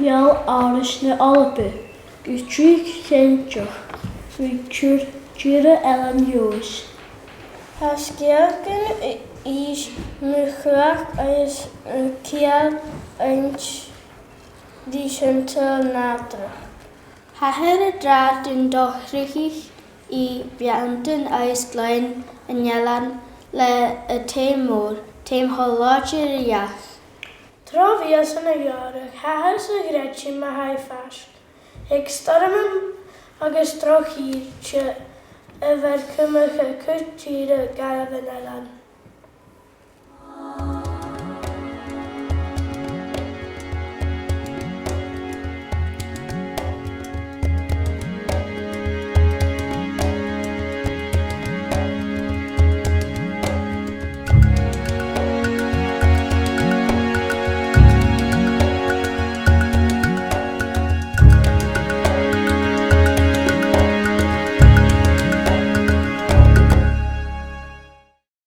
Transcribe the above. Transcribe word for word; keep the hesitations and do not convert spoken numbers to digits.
Gheall Àrd na h-Alba gu tric cinnteach gu tur-, turas Eilean Leòdhais. Tha sgeulachdan Uibhist mu Chruach agus mu Chill Aonais ri sin nàdarrach. Thathar ag ràdh gun do chruthaicheadh i beanntan agus gleann an eilein le a taigh mhòr, taigh cho làidir ri each. Tro mhìosan a dh'fhalbh, thathar sa ghreididh ma-thà faisg aig stoirmean agus droch-shìde a bha a' cumail a' chuid tìre garbh an eilein.